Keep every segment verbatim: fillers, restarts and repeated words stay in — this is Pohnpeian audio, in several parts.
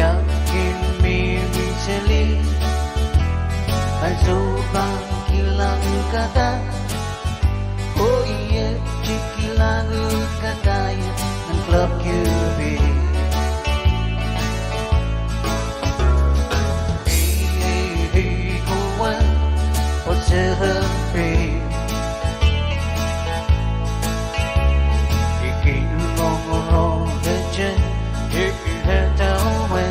Ia kin mihmi seli, ansou pahn kilang uhk a da. Oh, I iet kilang uhk a da ie nan klop Cupid. Ei, ei, ei, kowe, oh, seheng pei. I kin rongorong dehte, I kin hehda we.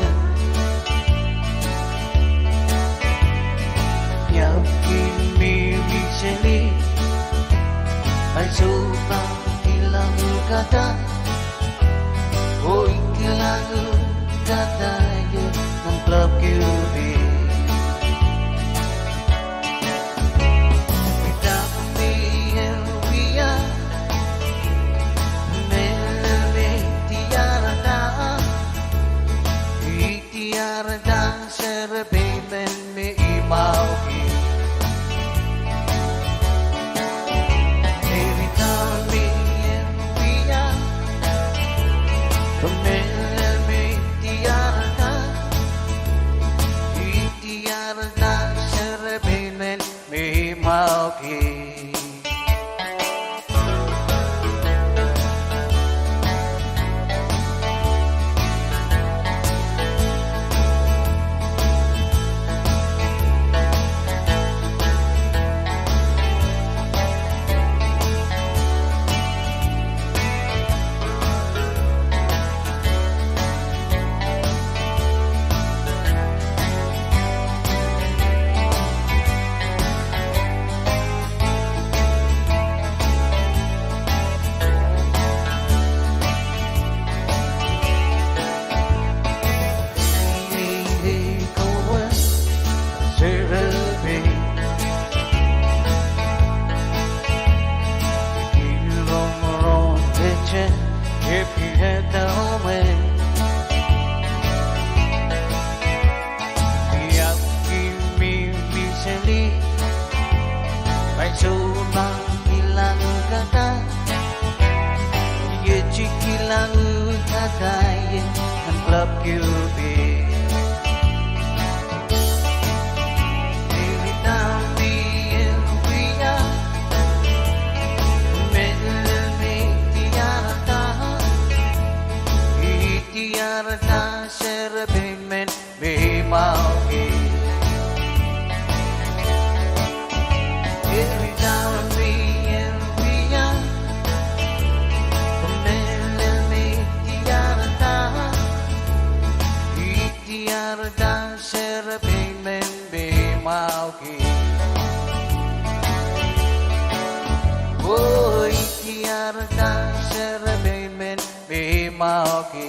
Ia kin mihmi seli, ansou pahn kilang uhk a da. Oh, I kilang uhk a da ie nan klop Cupid. Idahn me e wia, mehlel me I diarada. I diarada serepein men me I mwahuki. Idahn me e wia, mehlel me I diarada. I diarada serepein men me I mwahuki. Ia kin mihmi seli, ansou pahn kilang uhk a da. I iet kilang uhk a da ie nan klop Cupid. Idahn me e wia, mehlel me I diarada. I diarada serepein men me I mwahuki. Idahn me e wia, mehlel me I diarada. I diarada serepein men me I mwahuki. Oh, I diarada serepein men me I mwahuki.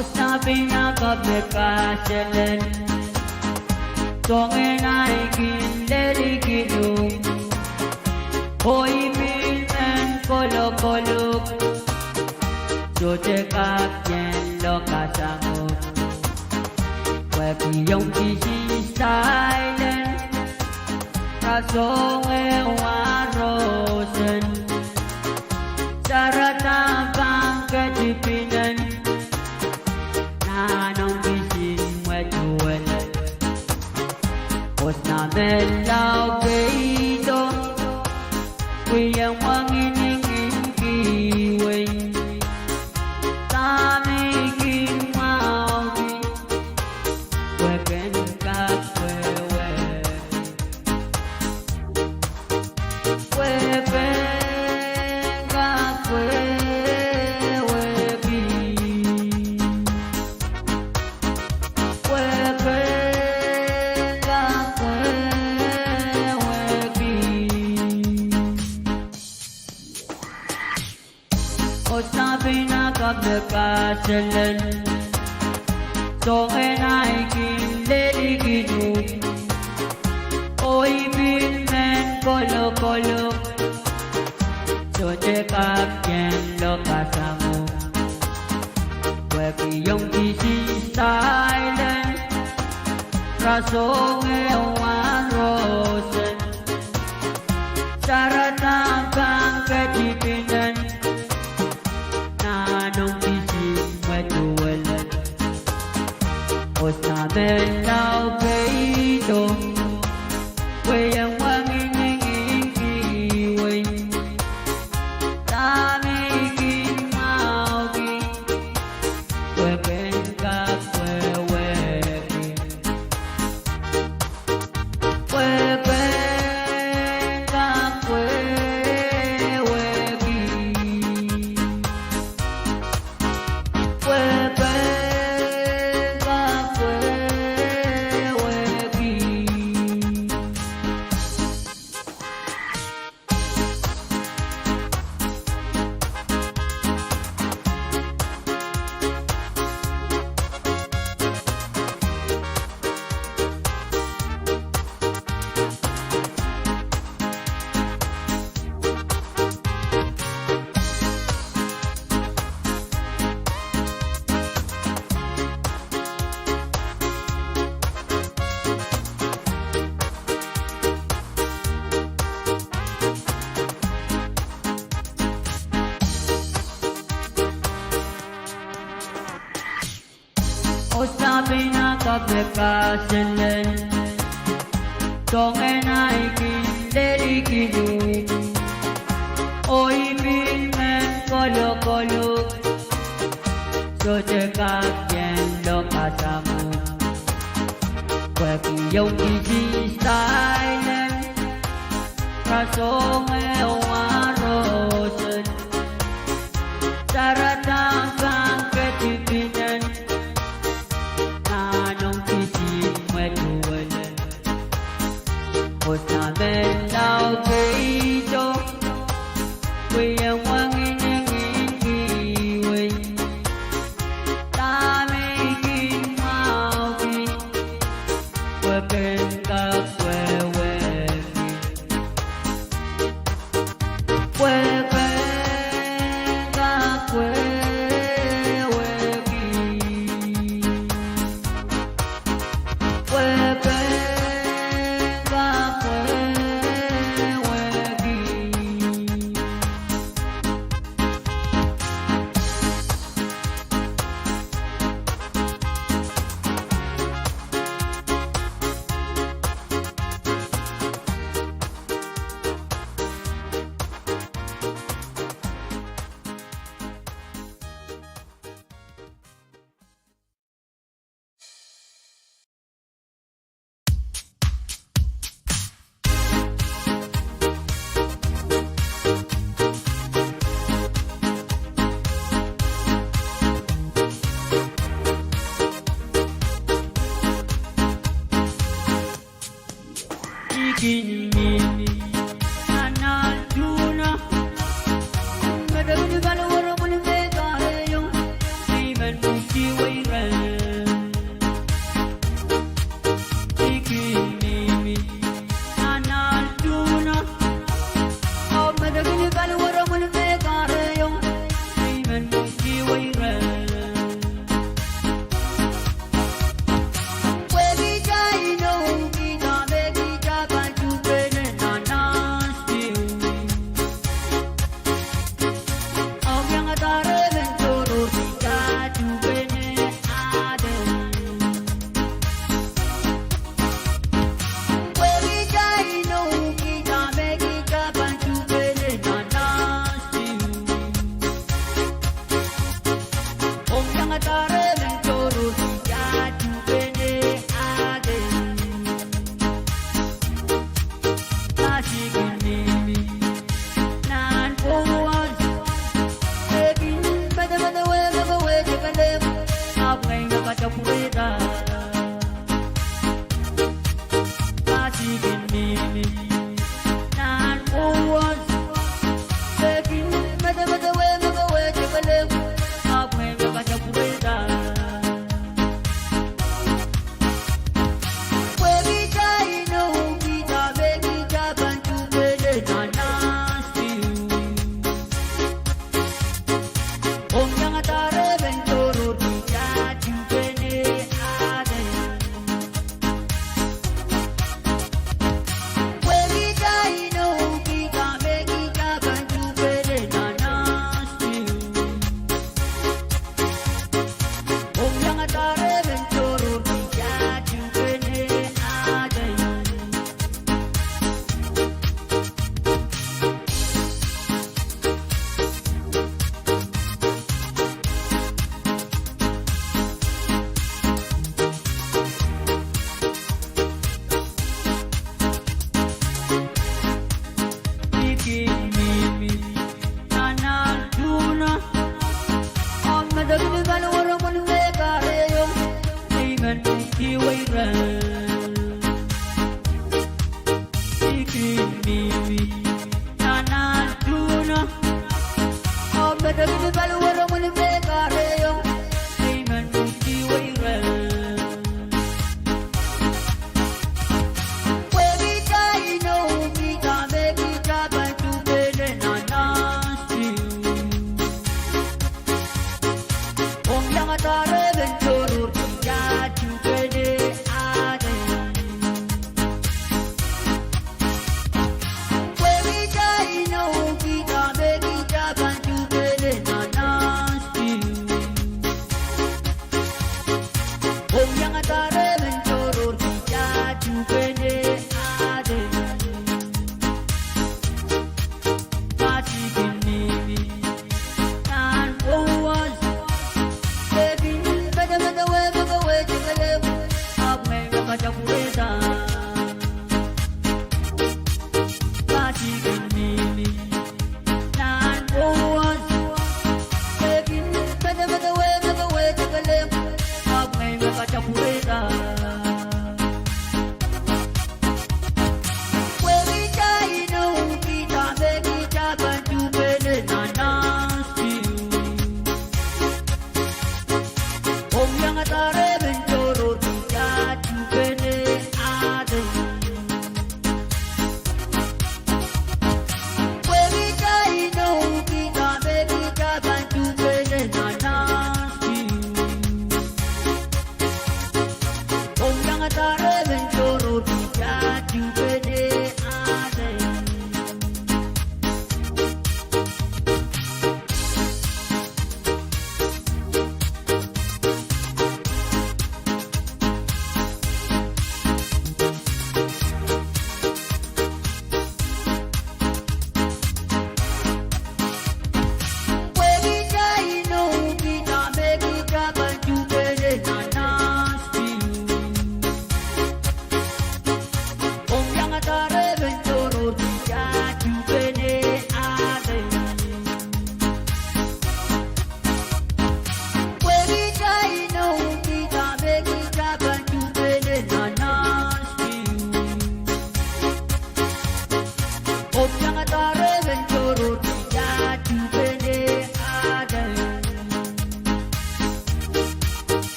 Sapwellime kapehd kaselel, soangen ahi kin lelihkin uhk, oh I pil men kolokoluk, sohte kak kin lokasang uhk. Pwehki ong kisin style en, rasehng ehu rosen, sarada pahn ketipinen, nan ong kisin mwetuwel. Osna men lao peido, wie mwengin ingin kihwei. Dahme I kin mwahuki, pwe ken kak wehwehki. Pwe ken kak wehwehki. Pwe ken kak wehwehki. Oh sapwellime kapehd kaselel, soangen ahi kin lelihkin uhk, oh I pil men kolokoluk, sohte kak kin lokasang uhk. Pwehki ong kisin style en, rasehng ehu rosen, sarada pahn ketipinen, nan ong kisin mwetuwel. Osna men lao peido, wie mwengin ingin kihwei. Dahme I kin mwahuki, pwe ken kak wehwehki. Pwe ken kak wehwehki. Pwe ken kak wehwehki. Oh sapwellime kapehd kaselel, soangen ahi kin lelihkin uhk, oh I pil men kolokoluk, sohte kak kin lokasang uhk. Pwehki ong kisin style en, rasehng ehu rosen, sarada pahn ketipinen, nan ong kisin mwetuwel. Osna men lao peido, wie mwengin ingin kihwei. Dahme I kin mwahuki, pwe ken kak wehwehki. Pwe ken kak wehwehki. Pwe ken kak wehwehki.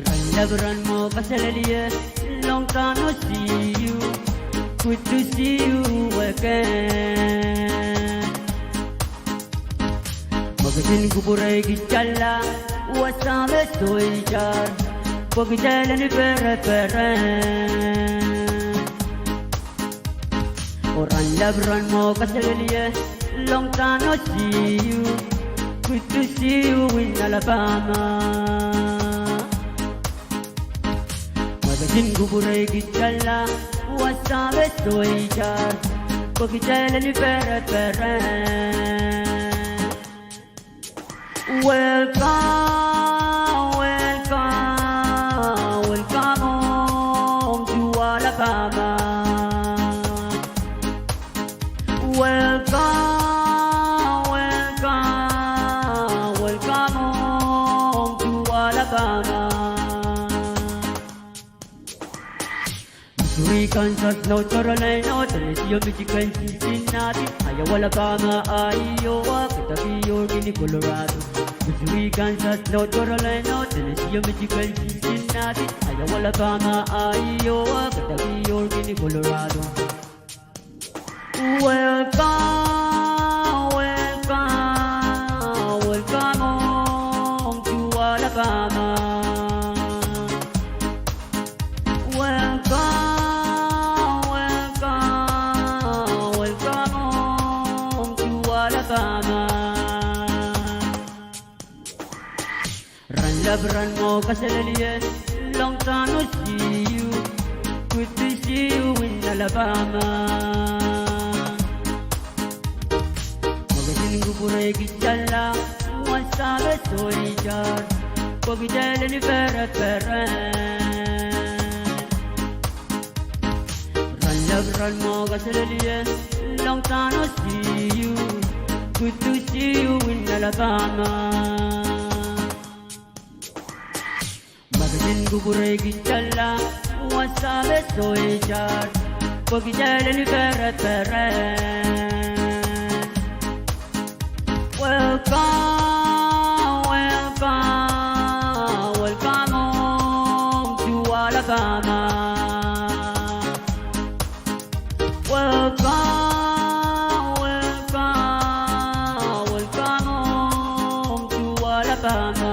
Ren lap ren mwo kaselehlie, long time no see you, good to see you again. Mwo ketin kupwurei kitailla, wasa me sohte itar, pwe kitail en pereperen. Oh ren lap ren mwo kaselehlie, long time no see you, good to see you in Alabama. Mwo ketin kupwurei kitailla, wasa me sohte itar, pwe kitail en pereperen. Welcome, welcome, welcome home to Alabama. Welcome, welcome, welcome home to Alabama. Missouri, Kansas, Nohd Karolaina, Tenesio, Michigan, Sinsinati, Aiowa, Alapama, Aiowa, Kentucky, Oregon, Kolorado. Missouri, Kansas, Nohd Karolaina, Tenesio, Michigan, Sinsinati, Aiowa, Alapama, Aiowa, Kentucky, Oregon, Kolorado. Welcome, welcome, welcome home to Alabama. Welcome, welcome, welcome home to Alabama. Ren lap ren mwo kaselehlie, long time no see you, good to see you in Alabama. Mwo ketin kupwurei kitailla, wasa me sohte itar, pwe kitail en pereperen. Ren lap ren mwo kaselehlie, long time no see you, good to see you in Alabama. Mwo ketin kupwurei kitailla, wasa me sohte itar, pwe kitail en pereperen. Welcome, welcome, welcome home to Alabama. Welcome, welcome, welcome home to Alabama.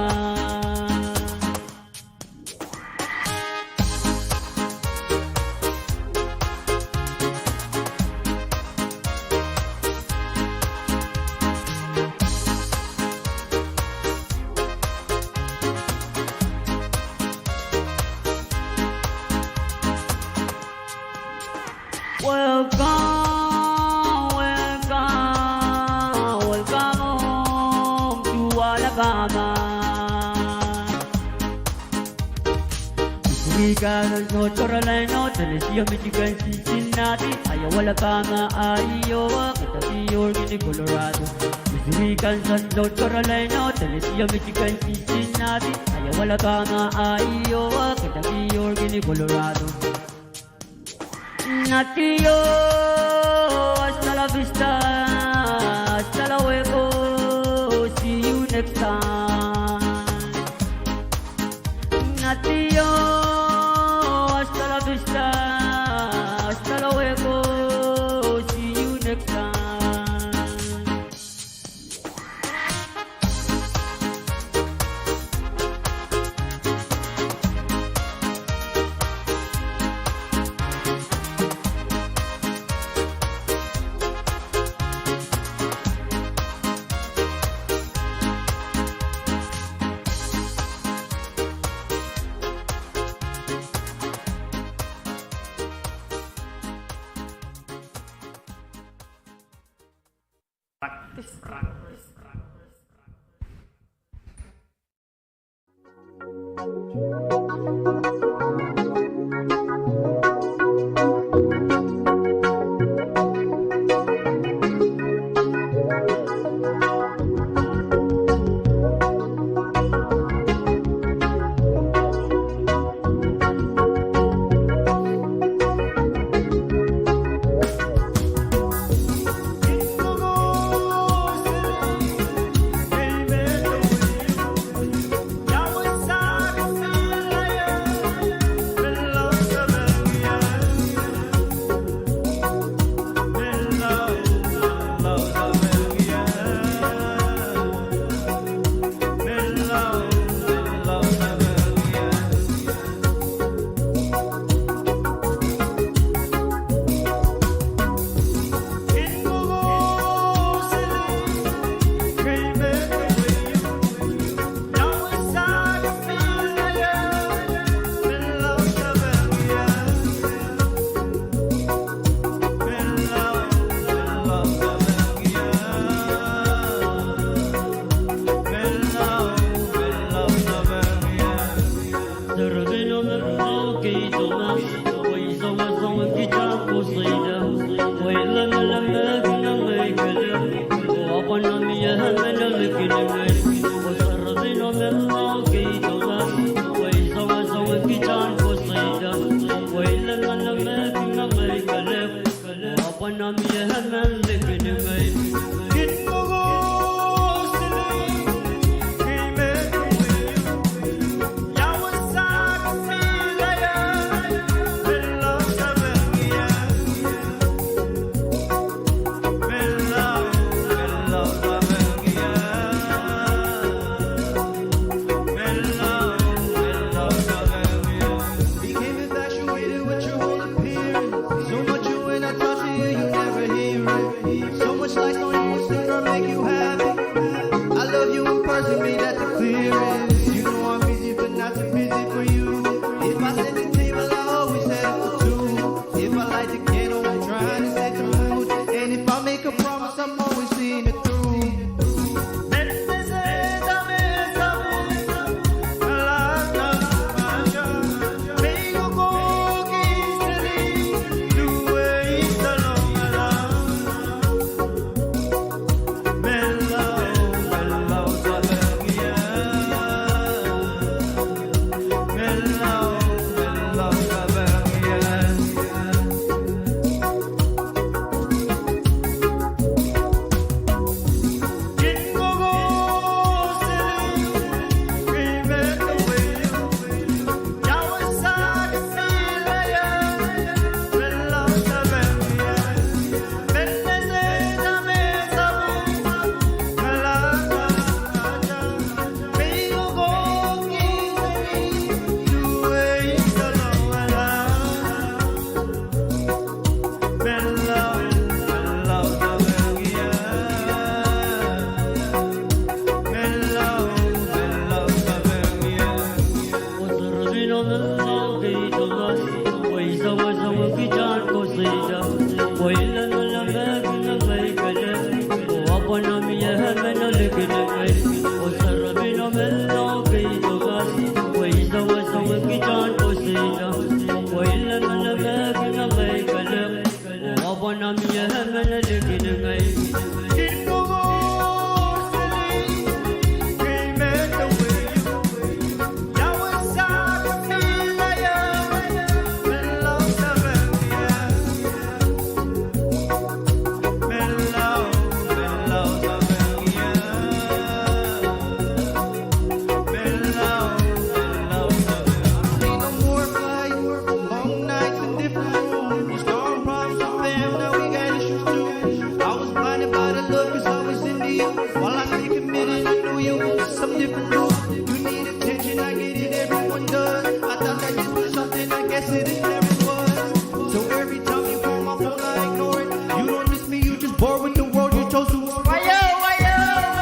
Welcome, welcome, welcome home to Alabama. Missouri, Kansas, Nohd Karolaina, Tenesio, Michigan, Sinsinati, Aiowa, Alapama, Aiowa, Kentucky, Oregon, Kolorado. Missouri, Kansas, Nohd Karolaina, Tenesio, Michigan, Sinsinati, Aiowa, Alapama, Aiowa, Kentucky, Oregon, Kolorado. Natio, hasta la vista, hasta luego, see you next time. Natio, hasta la vista, hasta luego, see you next time. Long nights in different rooms, storm problems with fam, now we got issues too. I was blinded by the look 'cause I was into you. While I stay committed, I knew you was some different move. You need attention, I get it, everyone does. I thought that this was something, I guess it, it never was. So every time you call my phone, I ignore it. You don't miss me, you just bored with the world you chose to. Why yo, why yo, why yo?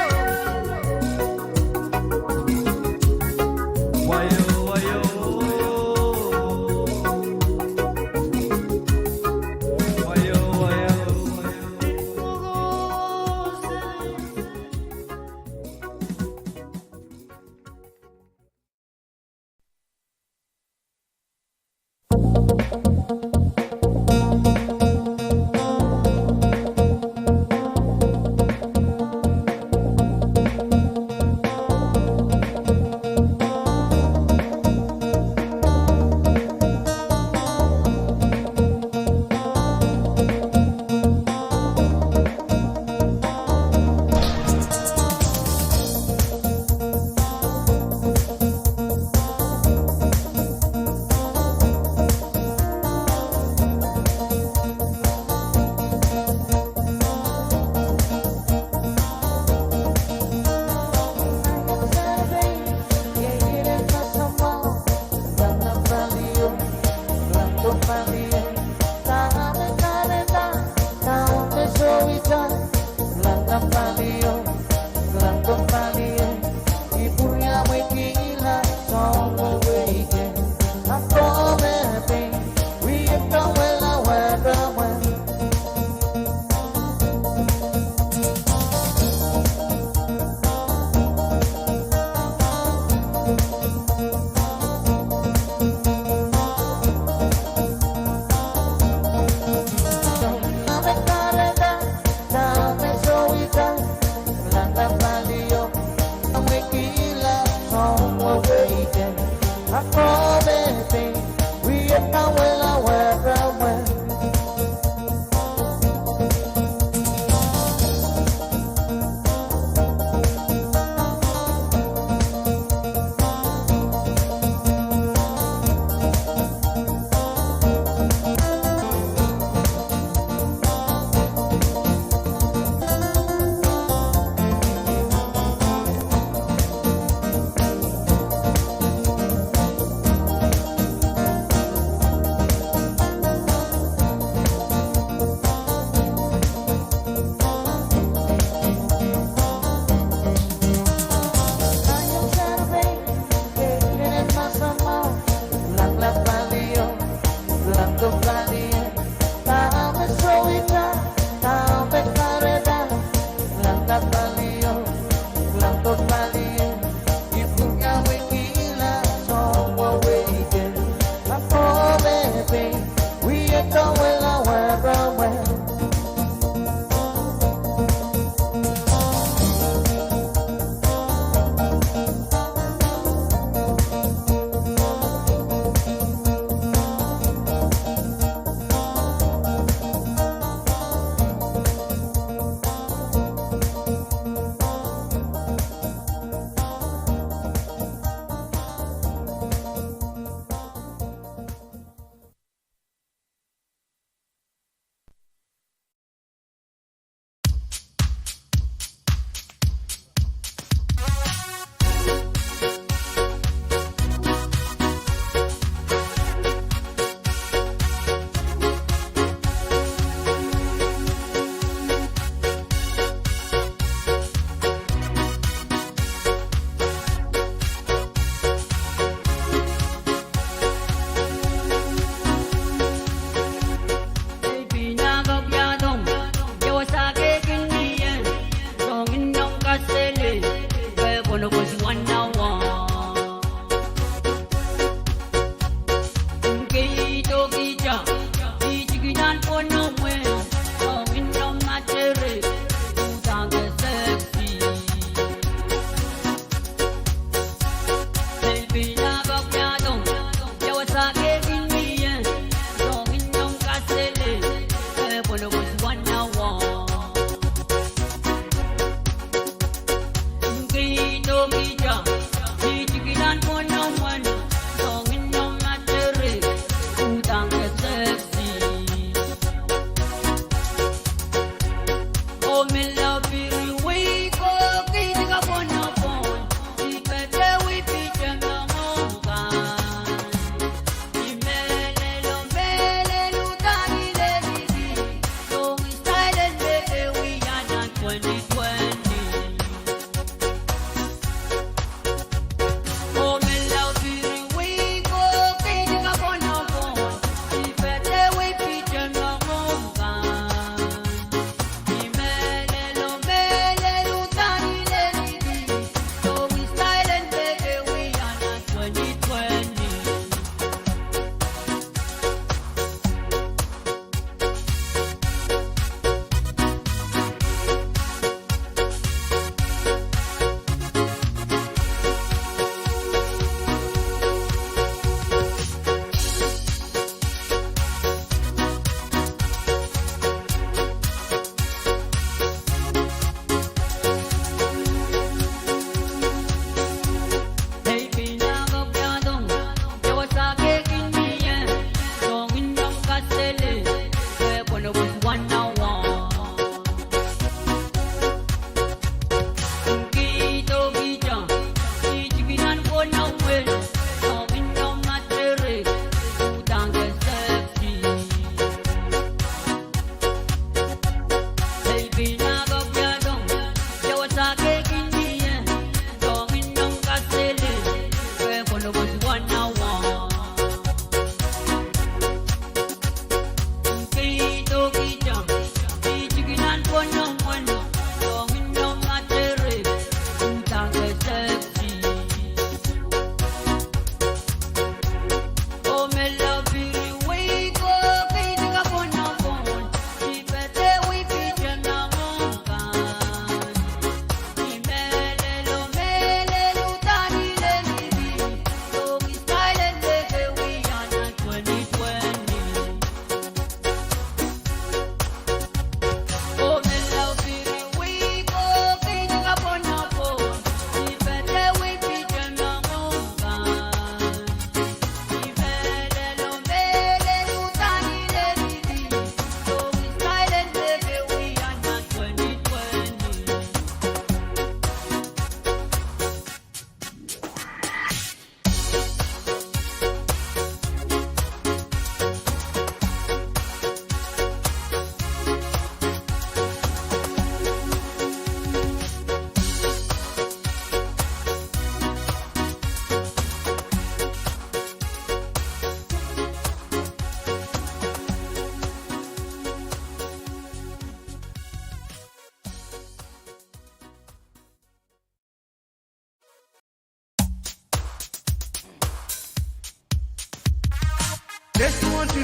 Test one, two.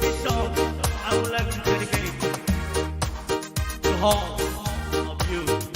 This song I would like to dedicate to all of you.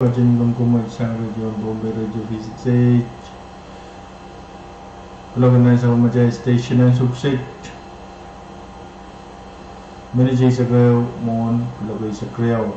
Patohwan komwi sang Radio Pohnpei, Radio V six eight. Kuloak en nan sapwellimatail station en Sukset. Minit eisek ehu mwohn kuloak eisek riau.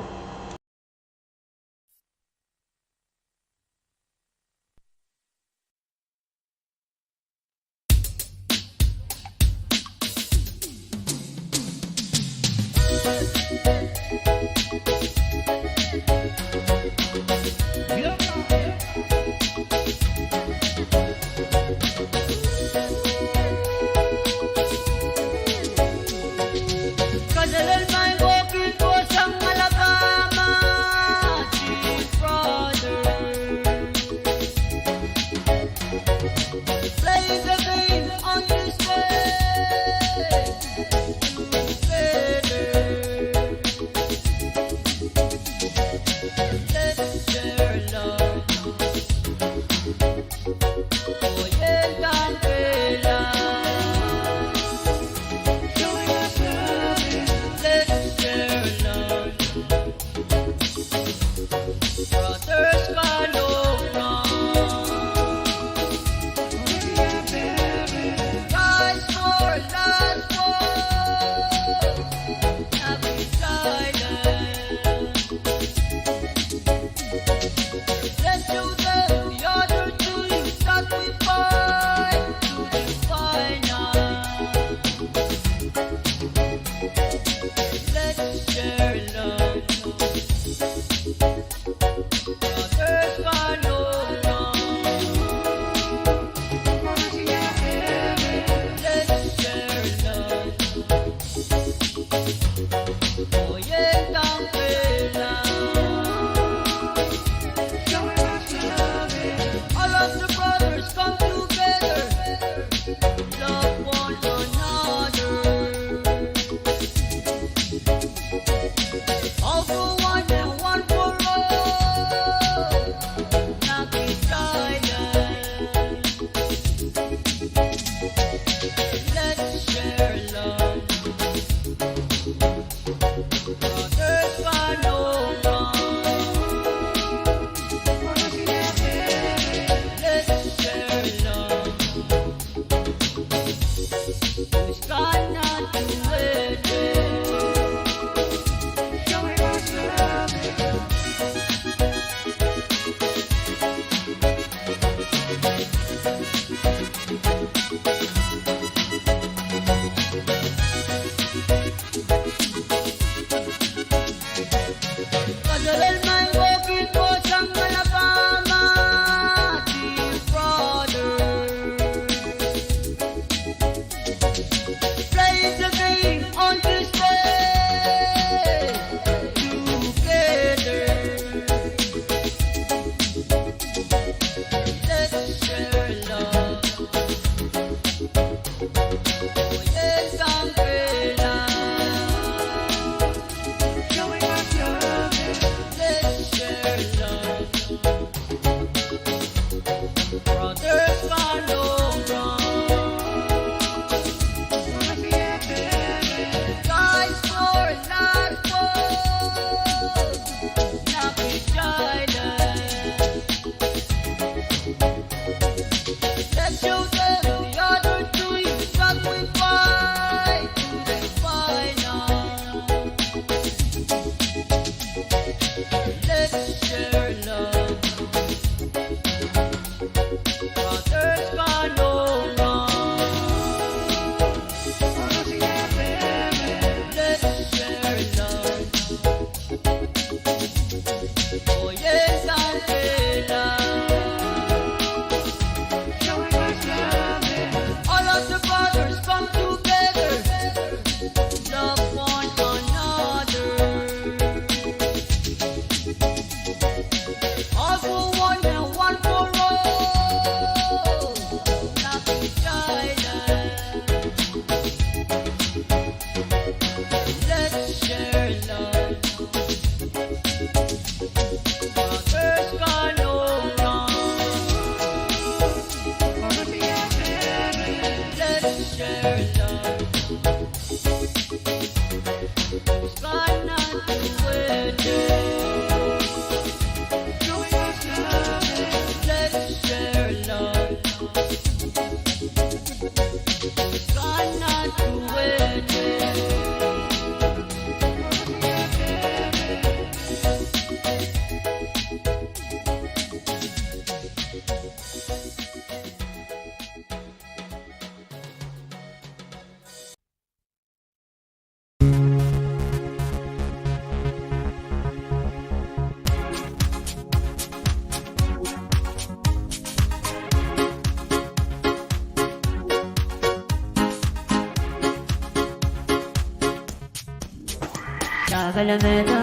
Takelemehda,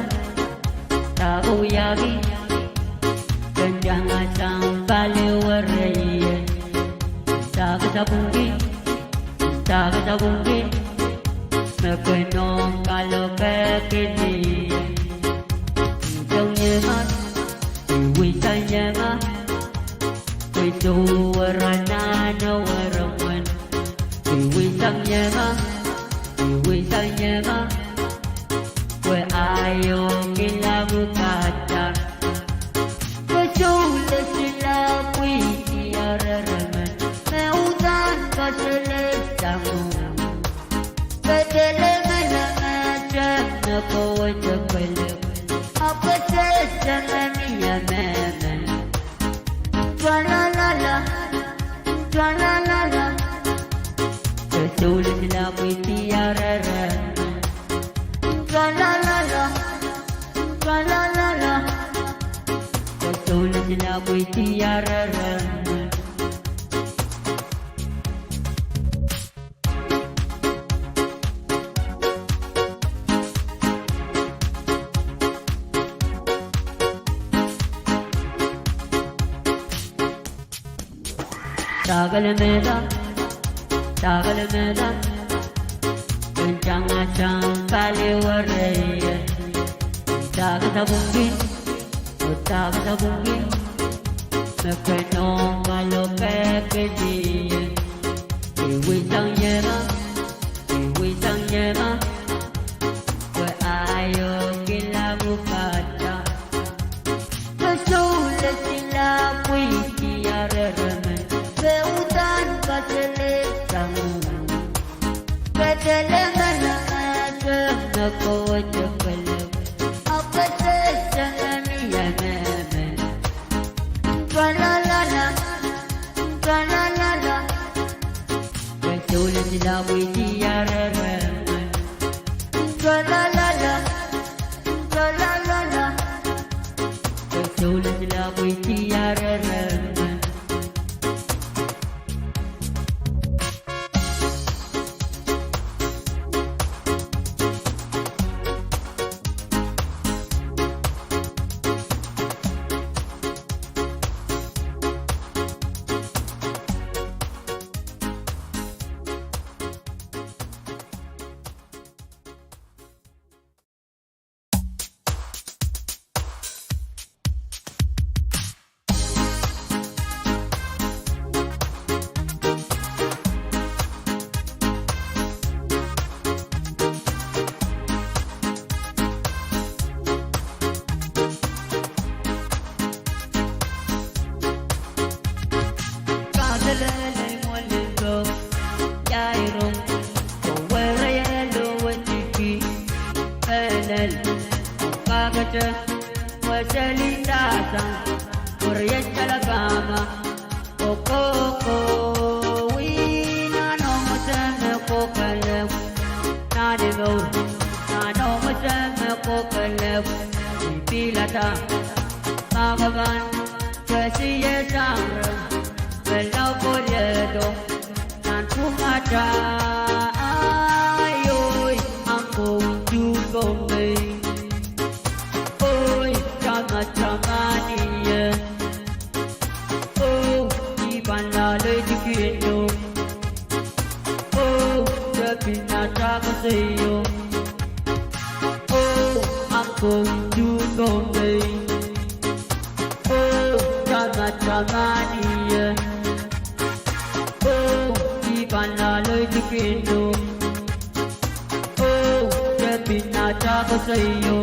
takewiahki, ken tangahsang paliwere ie. Sakasapwungki, sakasapwungki, me ken ong kalokehki ie. Wisang ie ma, wisang ie ma, pwe soh wera nan wera mwen. Wisang ie ma, wisang ie ma, pwe aio kilang uhk kata. Pwe souleng sila pwihki areremen, me uhdahn kaselehsang uhk. Pwe delemele me teng me kowe tepelek, ahpw sehse me mie mehmen. Tralalala, tralalala. Pwe souleng sila pwihki areremen. Tralalala, tralalala. Pwe souleng sila pwihki areremen. Takelemehda, takelemehda, ken tangahsang paliwere ie. Sakasapwungki, sakasapwungki, me ken ong kalokehki ie. Wisang ie ma, wisang ie ma, pwe aio kilang uhk kata. Pwe souleng sila pwihki areremen, me uhdahn kaselehsang uhk. Pwe delemele me teng me kowe tepelek, ahpw sehse me mie mehmen. Tralalala, tralalala. Pwe souleng sila pwihki areremen. Tralalala, tralalala. Pwe souleng sila pwihki areremen. Kaselel mwoalen ko, ia irong, ko were ielo wetiki, pelel, kakete, weseli sasa, were iet kalapama, Kokoko, wi nano mwese me kokelek. Nani mour, nano mwese me kokelek. Ipilada, makaman, kesiye sangre, me lau koliedo, nan kumata, ai, oi, ang kong tu kong mei. Oi, tama, tamanie. Oh, I pahn laleitikinou. Oh, tepin atail koasoio. Oh, ang kong tu kong mei. Oh, tama, tamanie. Oh, I pahn laleitikinou. Oh, tepin atail koasoio.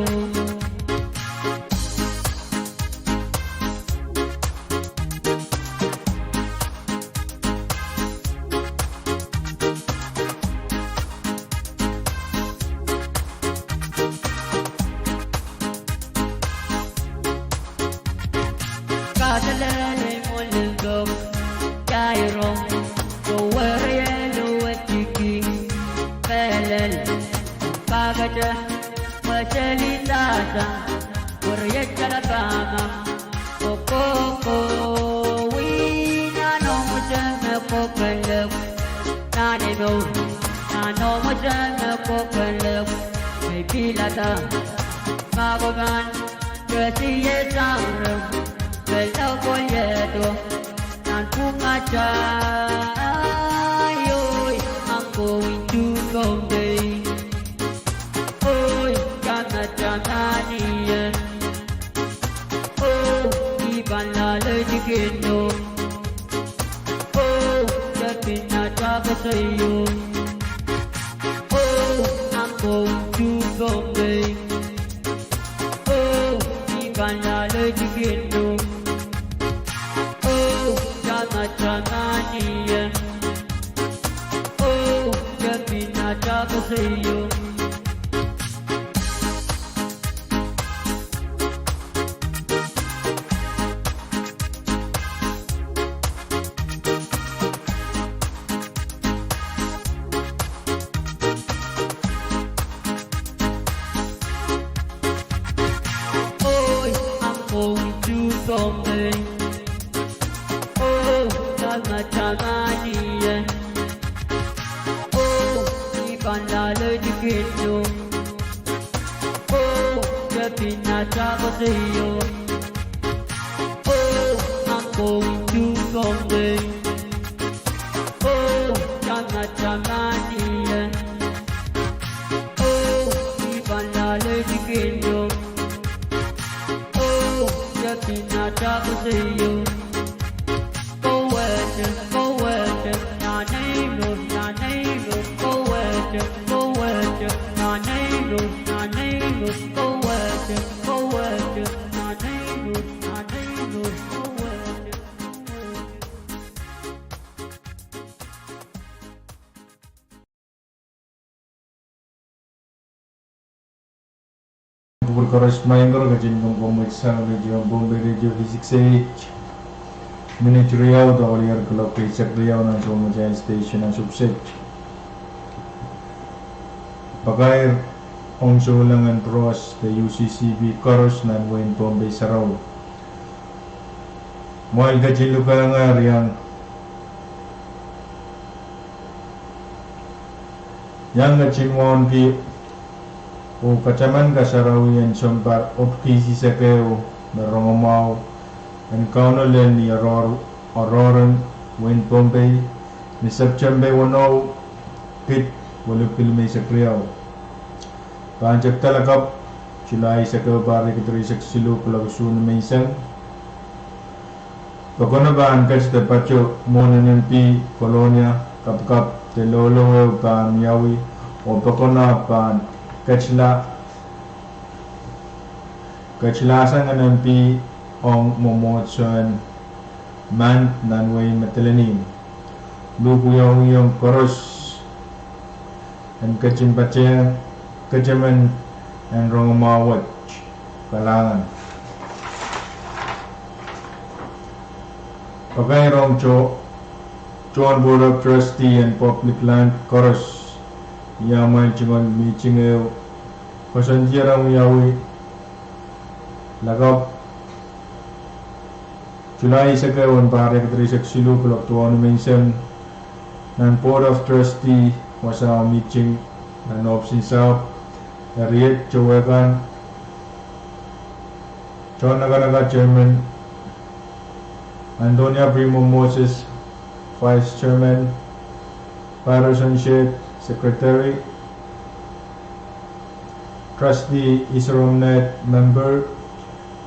Kaselel mwoalen ko, ia irong, ko were ielo wetiki, pelel, kakete, weseli sasa, were iet kalapama, kokoko, wi nano mwese me kokelek. Nani mour, nano mwese me kokelek. Mei Pilada, ma ko pahn kesiesang rong, pil loko iehdo nan pwungatail. Oi, I'm going to Pohnpei. Oi, tamataman ie. Oh, I pahn loalei tikindo. Oh, kepina ta koasoio. Oh, I'm going to Pohnpei. Oh, I pahn loalei tikindo. Oh, tamataman ie. Oh, kepina ta koasoio. Oi, I'm going to Pohnpei. Oh, tamataman ie. Oh, I pahn loalei tikindo. Oh, kepina ta koasoio. Oh, I'm going to Pohnpei. Oh, tamataman ie. Oh, I pahn loalei tikindo. Oh, kepina ta koasoio. Kowehte, kowehte, naneimwo, naneimwo, kowehte, kowehte, naneimwo, naneimwo, kowehte, kowehte, naneimwo, naneimwo, kowehte, kowehte. Kupwur koaros, maing ko, ketin kamwomwseisang Radio Pohnpei, Radio V six eight. Minit riau duwehte kuloak eisek riau nan soumatail station ansou kiset. Pakair ong souleng en Pros de U C C P koaros nan wehin Pohnpei sarawi. Mwail ketin lukengehr iang, iang ketin wauneki oh kataman kasarawi en sounpar Opkihsihsek ehu me rongamwahu en Kauno lel ni oaroahr, oaroahr en wehin Pohnpei ni Septempe weneu, kid weluhk limeisek riau. Pahn tepda lakapw July eisek ehu, pahr riekid rieisek siluh, kuloak isuh nimenseng. Pokono pahn ket de pato mwohn N M P Kolonia, kapakap de loalou ehu pahn wiawi, oh pokono pahn ketla, ketlahsang N M P ong mwomwohdiso en Mand nan wehin Madolenihmw. Luhk wiawiong koaros en ketin patehng ketemen en rongamwahu wet. Kalahngan. Pakair ong tohn Board of Trustee en Public Land koaros, ia mwail tungoal mihting ehu, koasoandier en wiawi lakapw July eisek ehu, pahr riekid rieisek siluh, kuloak duwau nimenseng, nan Board of Trustee wasao mihting nan ohpis en sahpw, Harriet Towehkan, John Nakanaka chairman, Antonia Primo Moses vice chairman, Patterson Shedd secretary, Trustee Isrom Ned member,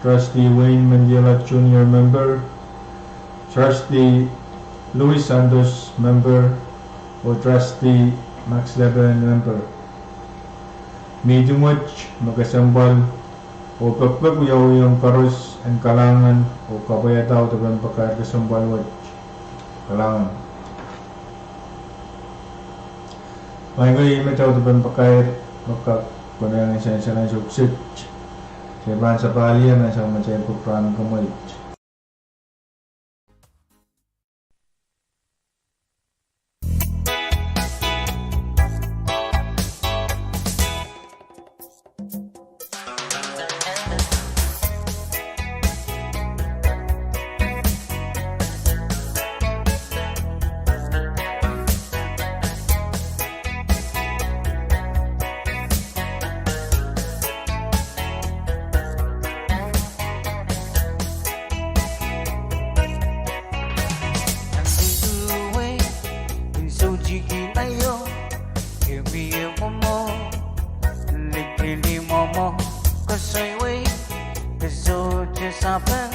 Trustee Wayne Mendiola Junior member, Trustee Louis Santos member, oh Trustee Max Leben member. Mihting wet me kesempwal, oh pekpek wiawiong koaros en kalahngan oh kapwaiada audepen pakair kesempwal wet. Kalahngan. Maing ko, ih me audepen pakair me kak konehng en sansal ansou kiset. Se pahn sapahl ie nan soumatail pwuhk rahn en kemweit. Ni mwomwohdiso wei, e sohte sapeng,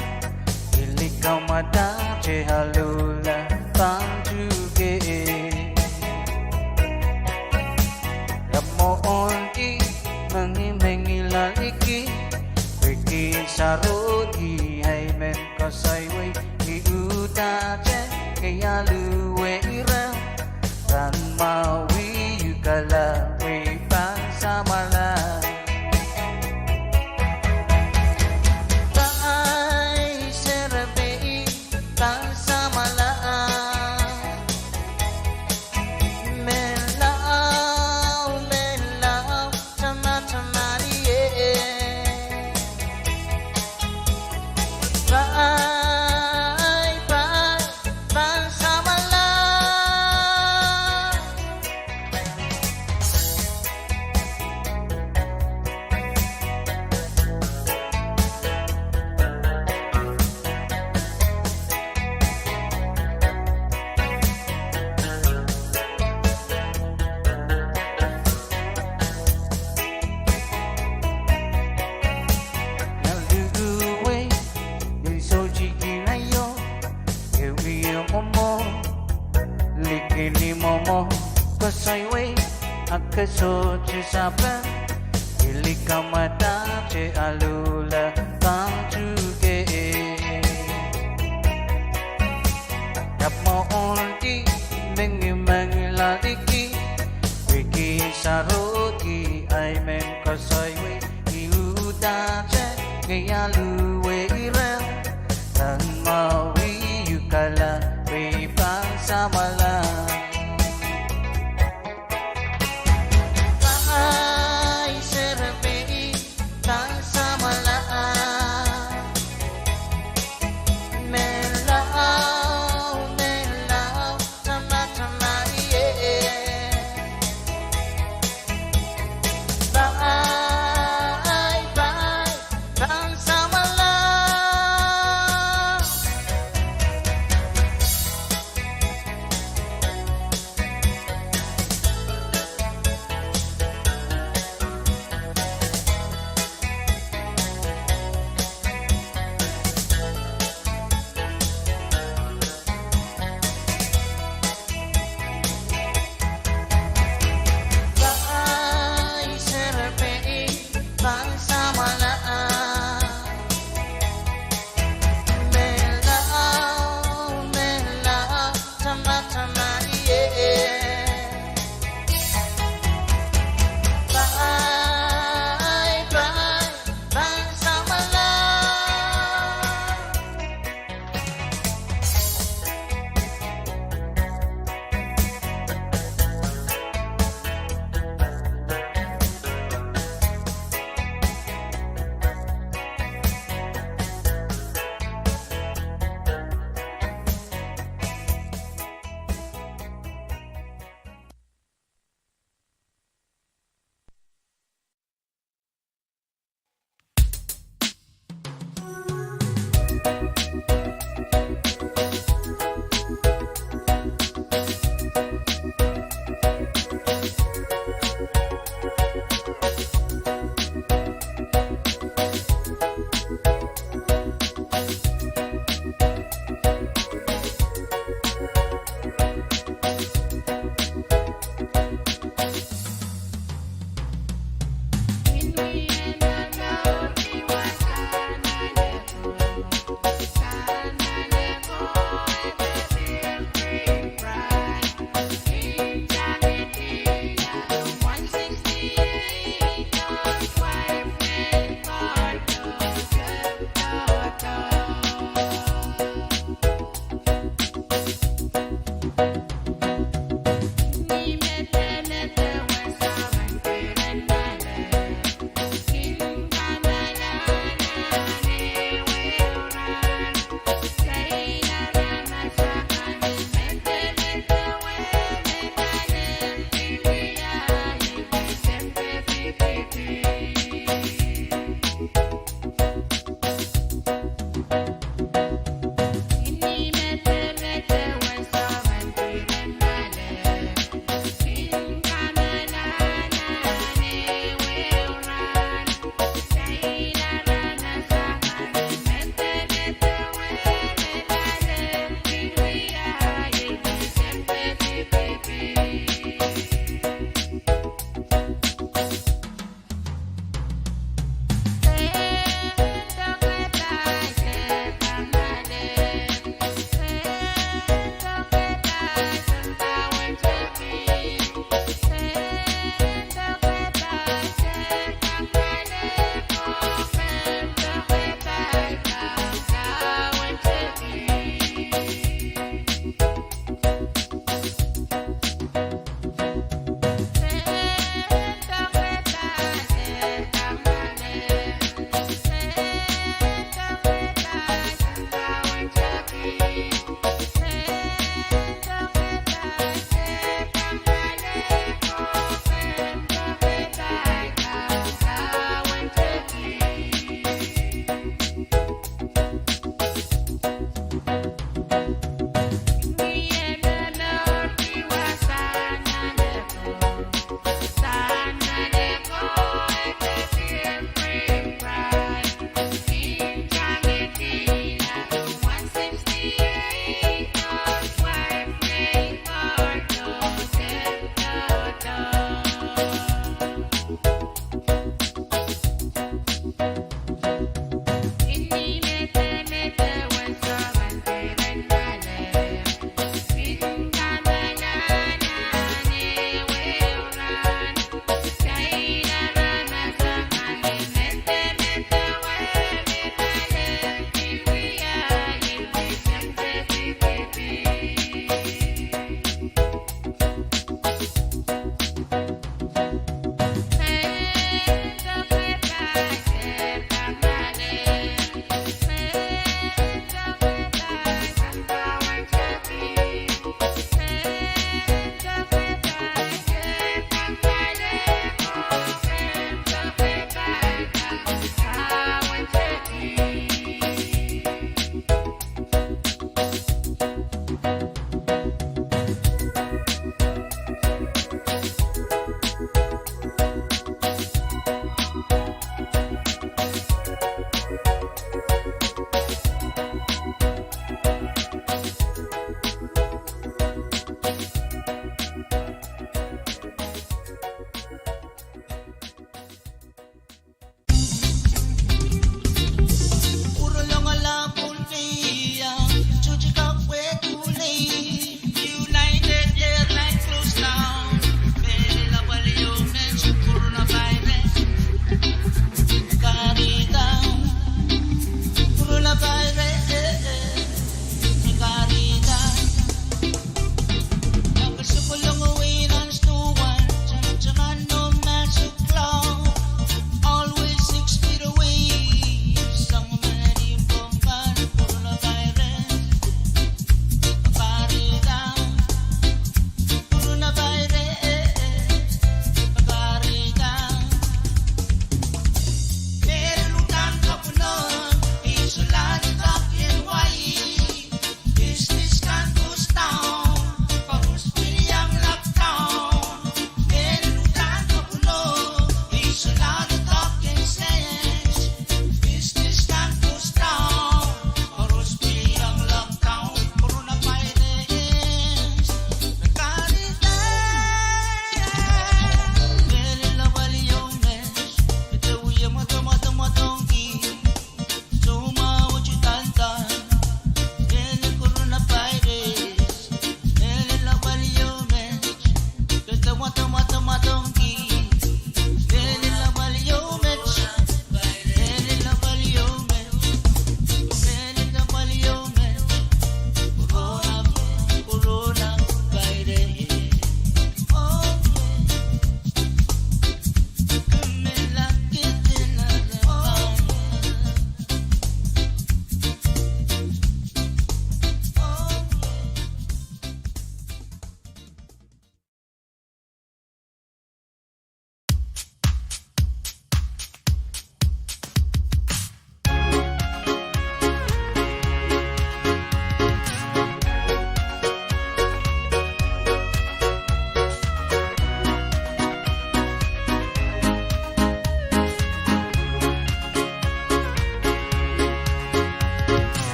I likamwada te aluhla pahn tuhke. Ahpw mwohndi mengimengila liki, pwehki sarohki ahi men koasoi wei, I uhdahte ngehi aluhwe ire, pahn mwahuiukala pwe I pahn samwala. Pai serepehi pahn samwala. Menlau, menlau, tamataman ie. Pai, pai, pahn samwala. Aluhwe, I sohte kin aio, e wie mwomwohd, liki ni mwomwohdiso wei, ahpw e sohte sapeng, I likamwada te aluhla pahn tuhke. Ahpw mwohndi mengimengila liki, pwehki sarohki ahi men koasoi wei, I uhdahte ngehi aluhwe ire, pahn mwahuiukala pwe I pahn samwala. Pai serepehi pahn samwala. Menlau, menlau, tamataman ie.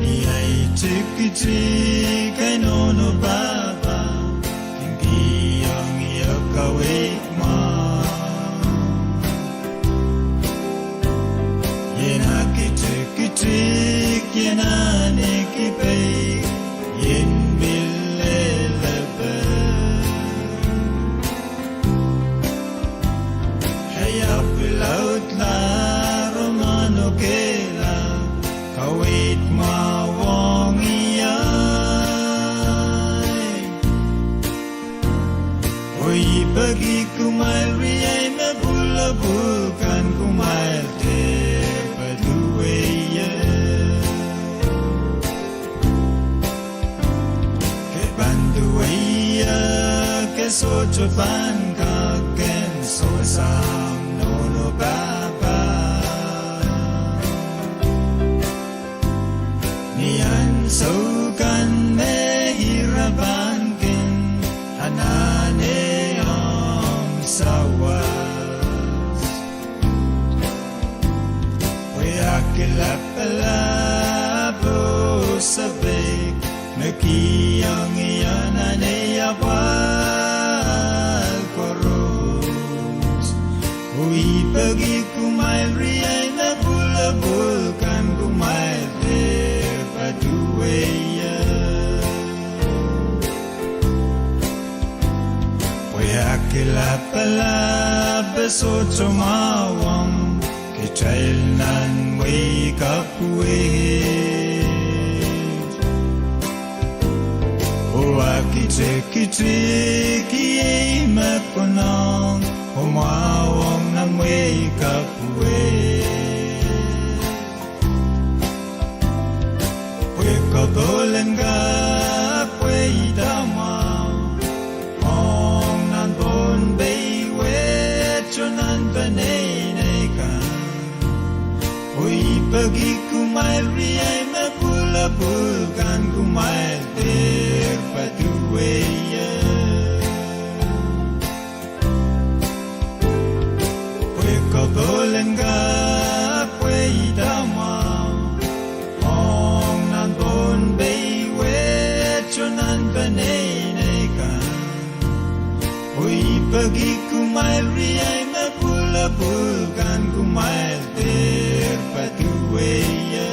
Ni ahi tikitik, I nohno pahpa, kin kihong ie kaweid mwahu. Ien aki tikitik, ien ahneki peik, ien pil lelepe. Ei apw laudla sohte pahn kak kin sohsang nohno pahpa. Ni ansou kan me ira pahn kin anahne ong sawas. Pwe a kilapalap oh sapeik me kihong ie anahne apwal koaros. Oh I peki kumwail riei me pwulopwul kan kumwail dehr patohwei ie. Pwe a kilapalap e sohte mwahuwong kitail nan mwehi kapwuei. Oh a kitikitik ie me konehng oh mwahuwong nan mwehi kapwuei. Pwe koapwolen kak pweida mwahu ong nan Pohnpei wet oh nan peneinei kan. Oh I peki kumwail riei me pwulopwul kan kumwail dehr patohwei ie. Pwe koapwolen kak pweida mwahu ong nan Pohnpei wet oh nan peneinei kan. Oh I peki kumwail riei me pwulopwul kan kumwail dehr patohwei ie.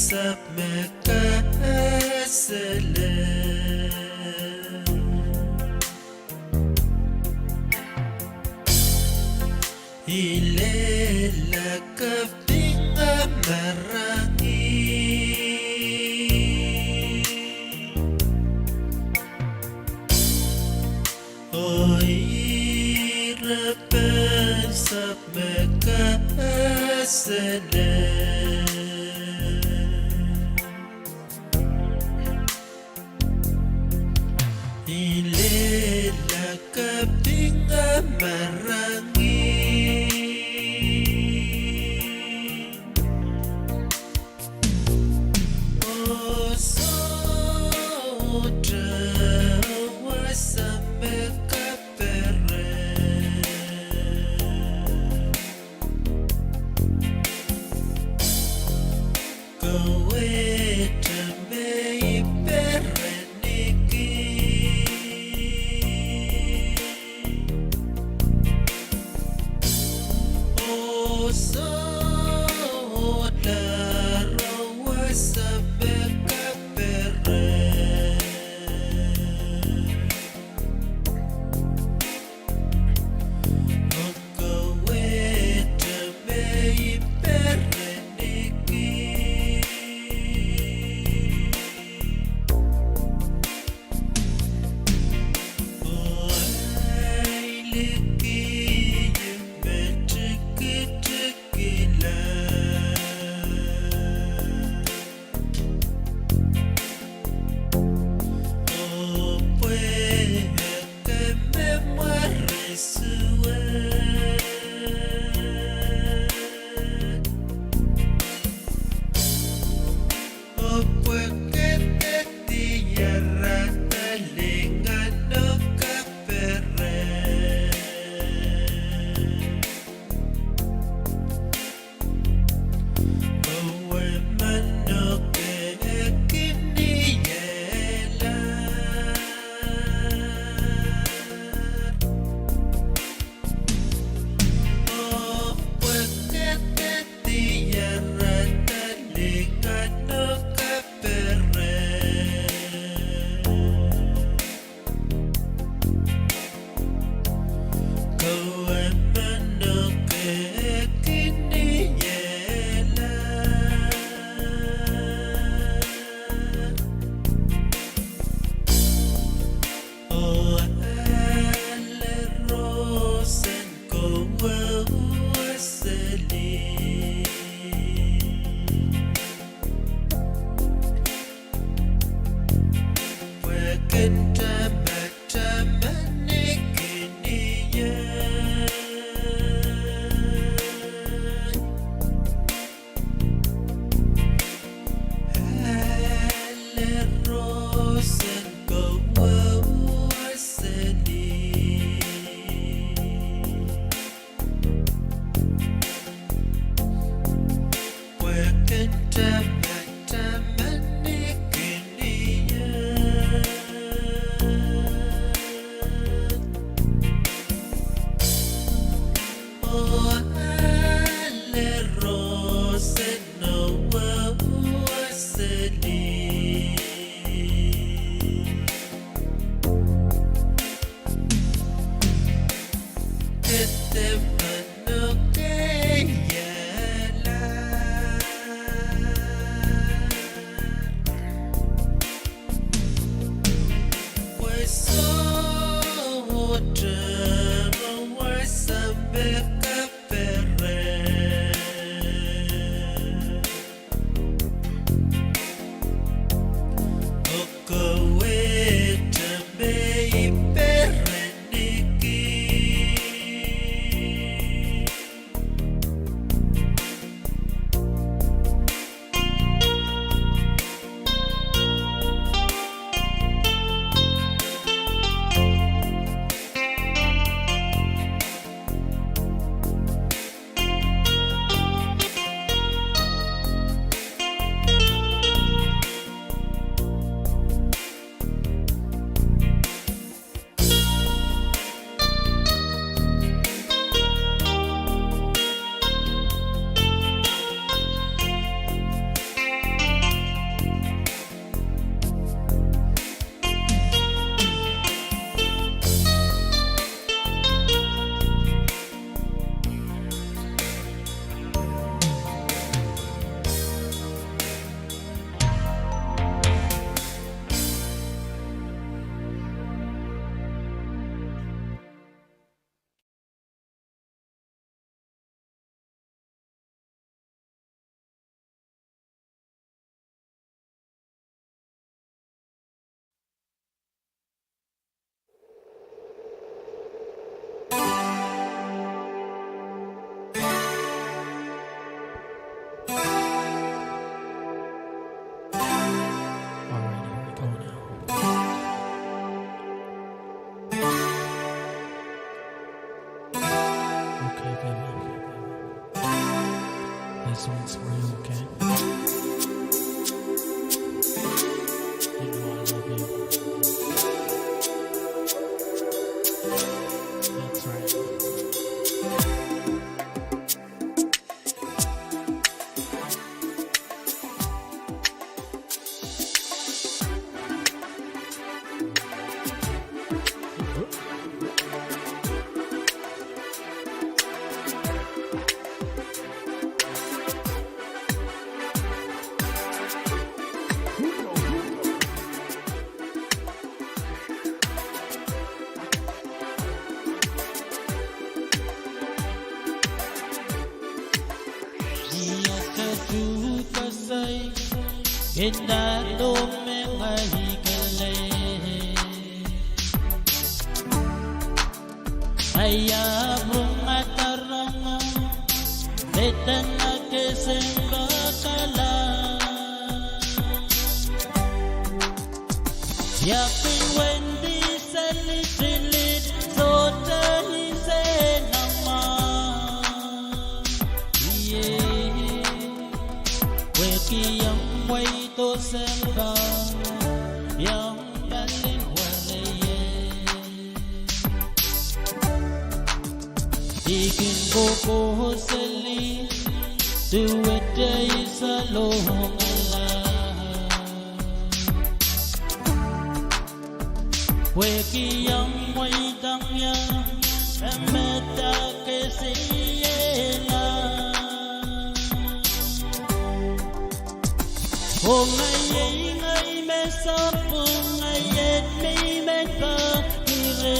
sapwmwkasale. I lella kapinga marain. Oh ira pahn sapwmwkasale. I lella kapinga marain. Oh sohte wasa me kaperen. Kawehte me I perenki. Oh sohte wasa me kaperen. Oh kawehte me I perenki. Kin ndahdo me ngehi kelehpw. Ahi ahpw rong adarongo, pidada kesempwal kala. Ia kin wendi seli tilit, sohte ise nan mwa. Ie, pwehki ong wehdo sampah, ong palin weriei. I kin kohkohseli, duwehte I salongala. Pwehki ong mweidang ie, e medek kesiehla. Oh ngehi, ngehi me sapwung, ngehi et me I men pahkihre.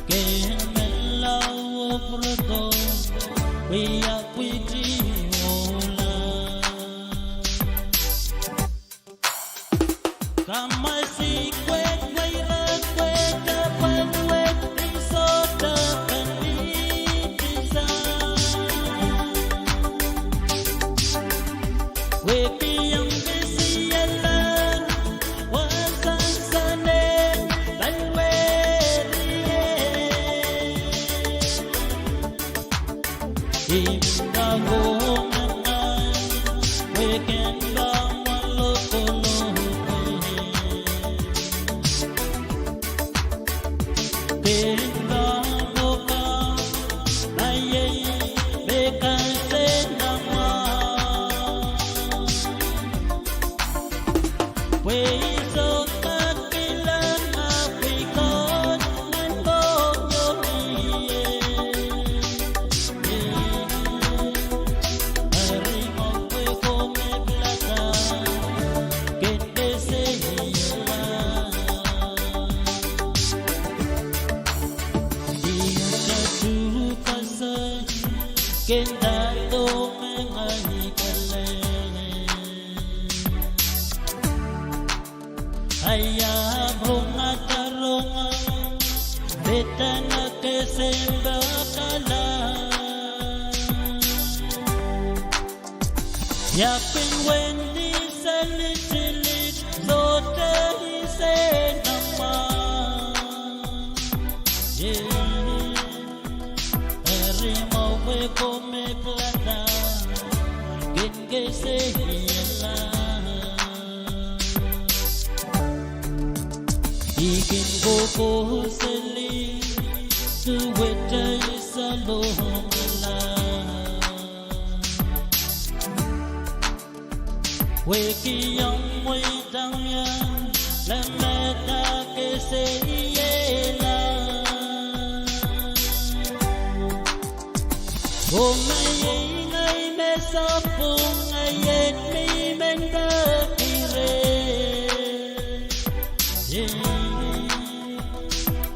Ken menlau oh pwurodo, wia pwihti ohla. Kamwasi kwek, mweire kwek, apwal wet, I sohte pahn pitsang. Wehkiong kesiehla, wahsang sanen, pahn weriei. Imda ko mendahte, wehkenda mwa lokolok. Kenda mwo ka, naiei, me kasenamwa. Pwe I sohte kak kilang ahpw I Koht nan mohngiong ie. Eri mwo pwe ko me pilada, ken kesehla. Ihte tuhkase, ken ndahdo me ngehi kelehpw. Ahi ahpw rong adarongo, pidada kesempwal kala. Ia kin wendi seli tilit, sohte ise nan mwa. Eri mwo pwe ko me pilada, ken kesehla. I kin kohkohseli, duwehte I salongala. Wehkiong mweidang ie, le medek kesiehla. Oh ngehi, ngehi me sapwung, ngehi et me I men pahkihre.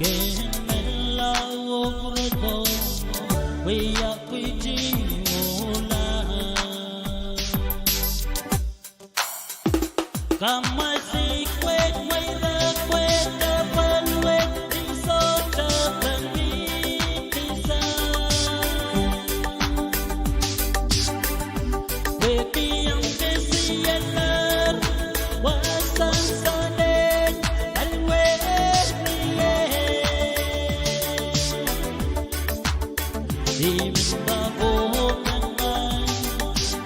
Ken menlau oh pwurodo, wia pwihti ohla. Kamwasi kwek, mweire kwek, apwal wet, I sohte pahn pitsang. Wehkiong kesiehla, wahsang sanen, pahn weriei. I men pahn kohkohseli,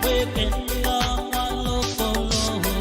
wehkenda mwa lokolok.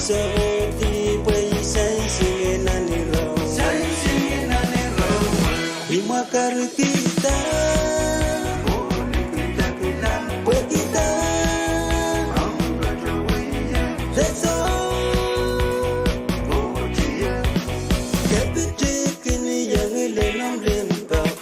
Sohte pwe I sansing nan iro. Sansing nan iro. I mwakarkihda. Pwehkihda. That's all. Kepitikin iang lel nan limpoak.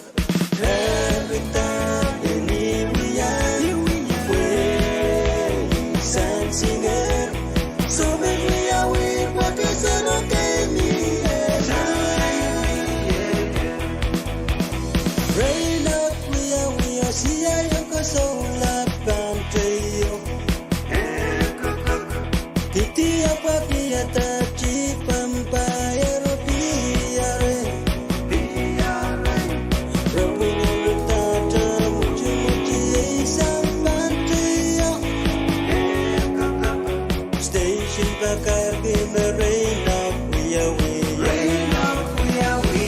Station pakarki me Rein Love wiawi. Rein Love wiawi.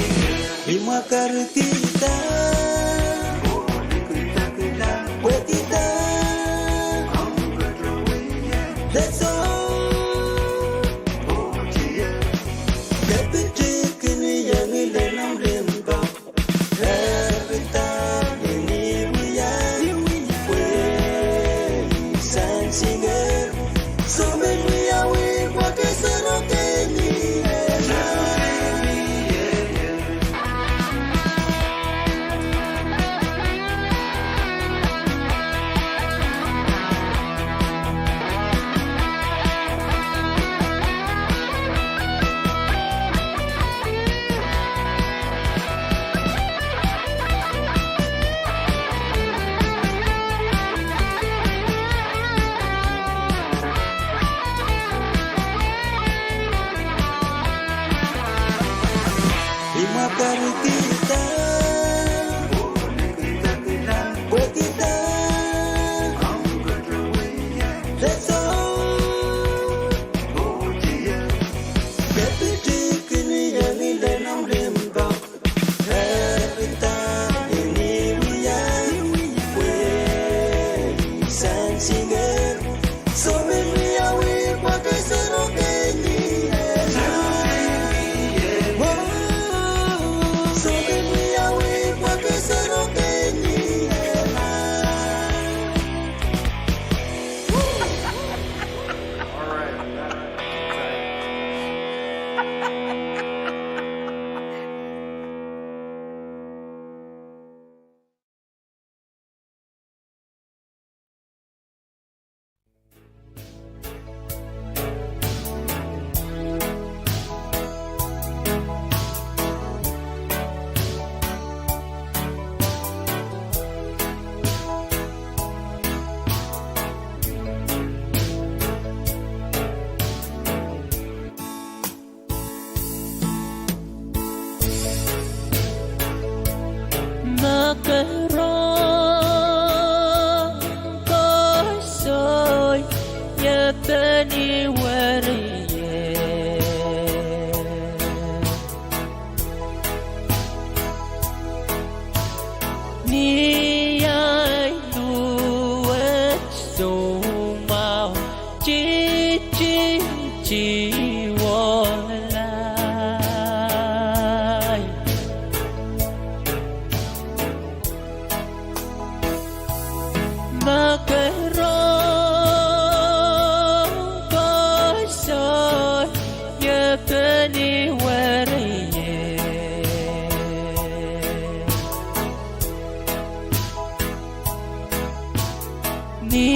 I mwakarkihda. Pwehkihda. That's all. Kepitikin iang lel nan limpoak. I mwakarkihda. Pwehkihda. That's all. Kepitikin iang lel nan limpoak. Mekerohng koasoai, I peni weriei. Ni ahi luwet soumwahu, titi tiwong lain. Mekerohng koasoai, I peni weriei. Ni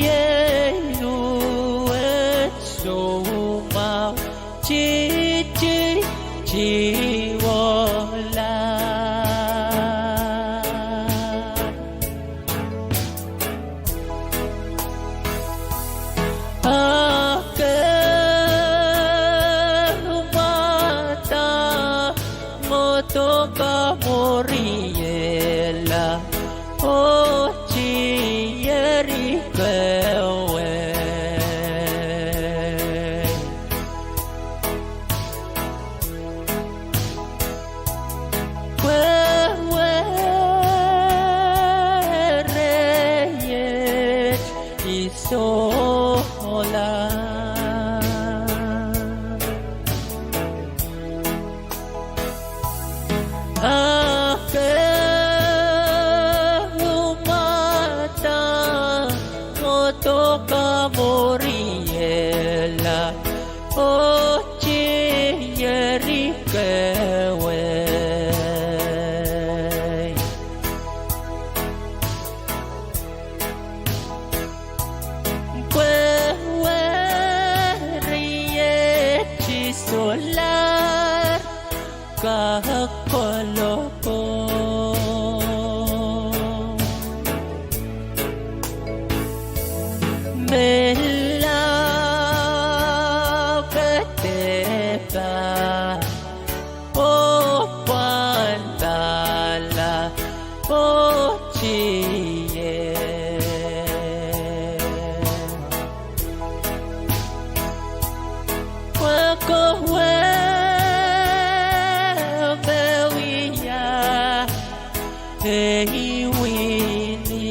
ahi luwet soumwahu, titi tiwong lain. A ke mwahda, ngodong kamwuriela, oh tieri kawei. Oh, tieri kawei. Pwe weriehte solahr kak kolokol. Me lao kadehpa, oh pwandala, oh tie. Pwe kowe me wia ei wini.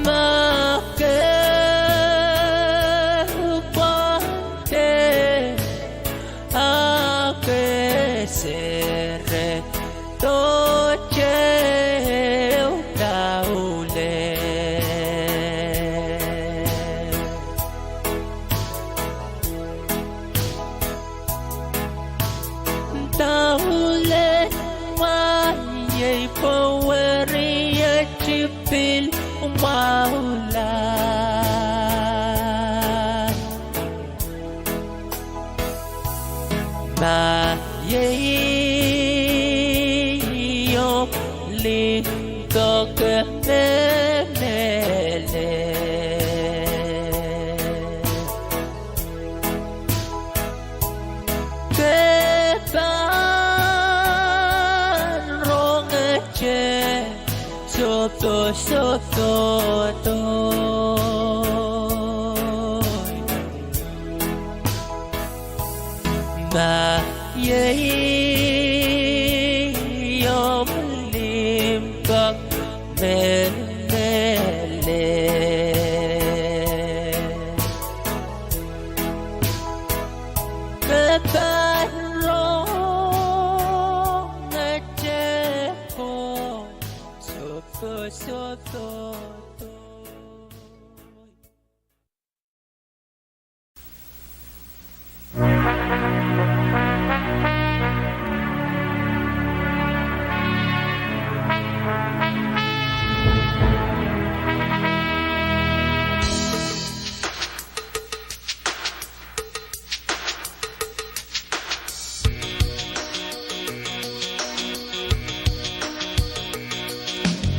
Ma ke pwande, a ke serehdo, teu daulel. Daulel mwahiei, pwe weriehte pil mwahula. Ma iei omw limpoak, mehlel, ke pahn rongete sohsohsohdo. Ma iei omw limpoak, mehlel, ke pahn rongete komw sohsohsohdo.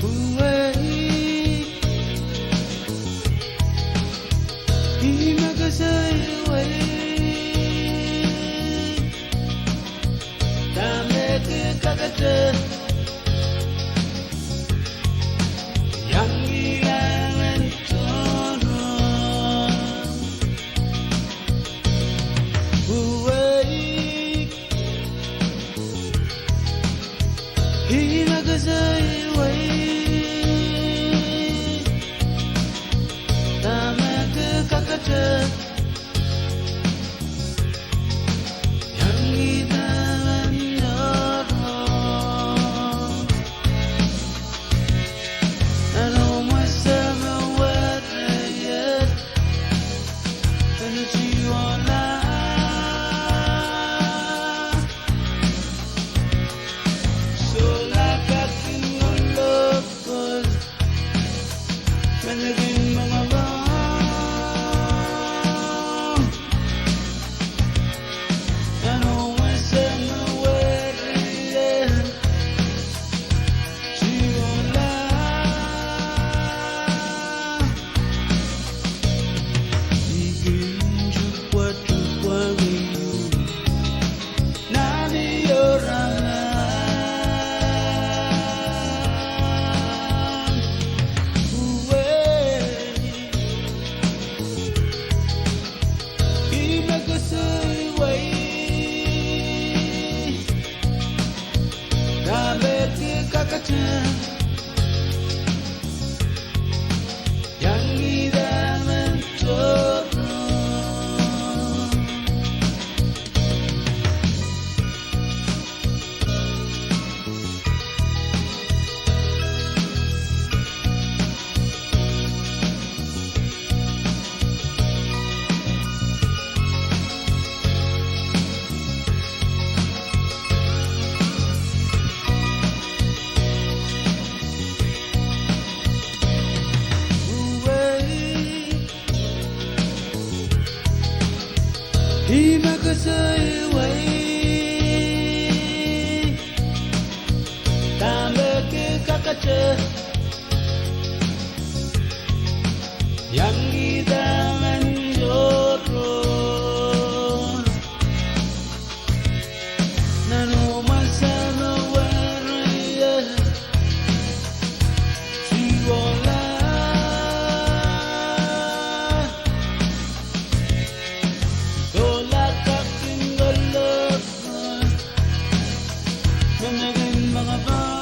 Uwei, ih me koasoia uwei, dahme ke kakete iang ih nan tohrohr. Uwei, ih me koasoia uwei, dahme ke kakete iang ih nan tohrohr. Nan omw wasa me weriehte, en tiwala, solahr kak kin kolokol, me kin mengele. Nan omw wasa me weriehte, tiwala, I kin tupwatupwangih nan iora uwei. Seiwei, dahme ke kakete iang idahn tohrohr nan omw wasa me wereie? Tiwola, sohla kak kin kolok, mengeki mengepah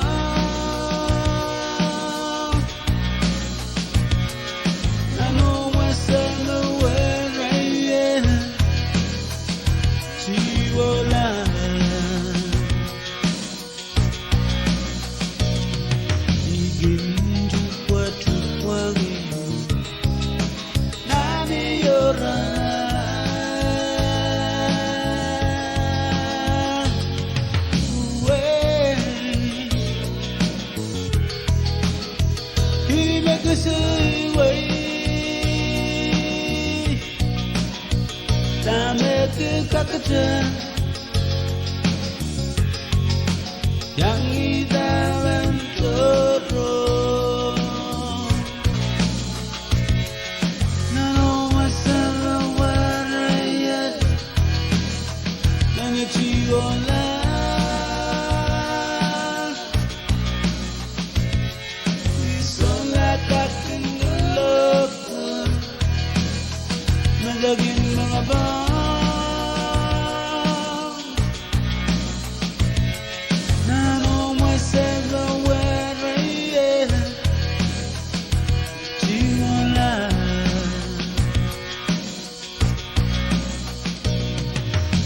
nan omw wasa me wereie. Tiwola, I kin tupwa tupwangih nan iora. Uwe, I mekese wei, dahme ke kakete iang idahn tohrohr nan omw wasa me wereie? Nan tiwola, sohla kak kin kolok, mengeki mengepah nan omw wasa me wereie. Tiwola,